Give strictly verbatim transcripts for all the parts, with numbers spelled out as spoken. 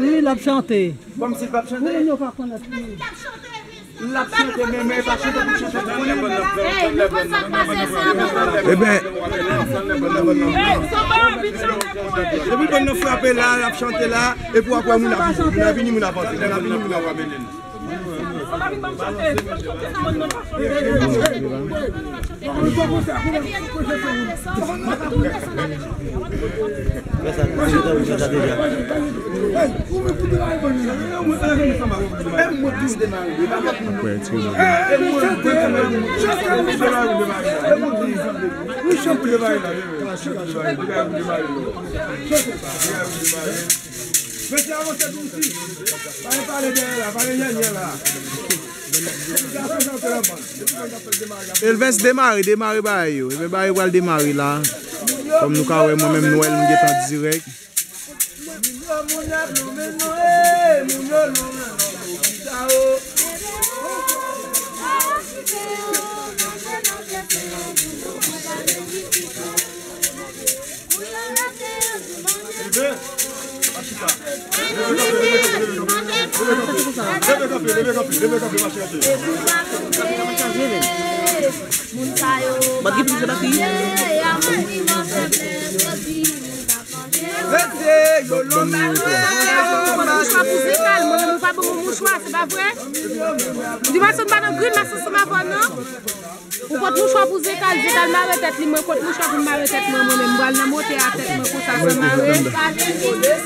Wi, l ap chante. Kòmsi l p ap chante? Moun yo pa konn ap chante. L ap chante, men, men pa chante pou chante. Ebyen, depi bann nan frape la, l ap chante la, epi w ap wè moun ap vini, moun ap vini, moun ap vini, moun ap vini. Mesye, avanse dousi. Pa gen pale dèyè la, pa gen nyènyè la. Elvens, demare, demare bagay yo. Ebyen, bagay yo pral demare la. Kòm nou ka wè, mwen menm, nou wè l, m gentan dirèk. Leve kanpe, leve kanpe, leve kanpe, mache kanpe. Mwen gen plizyè batri. Mouchwa pou Zekal, mwen menm ou pa ban mwen mouchwa, se pa vre? Di mason pa nan gri, mason se ma vwa non. Ou pot mouchwa pou Zekal, Zekal mare tèt li, mwen kot mouchwa pou m mare tèt mwen, mwen menm m pral nan motè a tèt mwen konsa san mare. Mouchwa pou Zekal.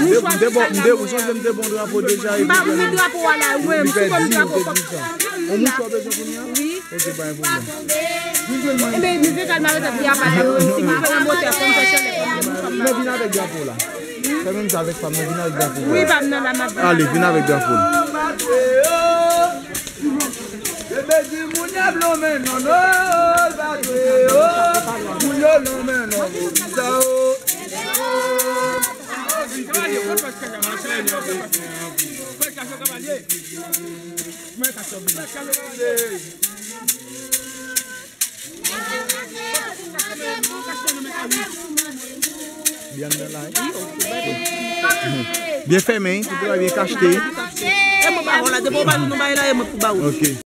M te bon, m te, ou sonje m te bon drapo deja. M pa, m met drapo a la, wi, m sou kòm drapo kòm. On mouchwa bezwen kounye a? Wi. Ok, pa gen pwoblèm. Ebyen, m Zekal mare tèt li apa la, mwen si m fè nan motè, fò m fè chalè, fò m fè mouchwa. Mwen vin avèk drapo la. Fè menm jan avèk pa m nan, vin avèk drapo la. Wi, pa m nan la, m ap vin. Ale, vin avèk drapo la. Bebe di moun y ap lonmen non, non, sa dwe, oh. Moun yo lonmen non, sa, oh. Byen nan la, wi, ok. Byen fèmen, wi, tout bagay byen kachte. E mwen pa wè la, depi w ba nou, nou bay la, e mwen pou ba ou. Ok.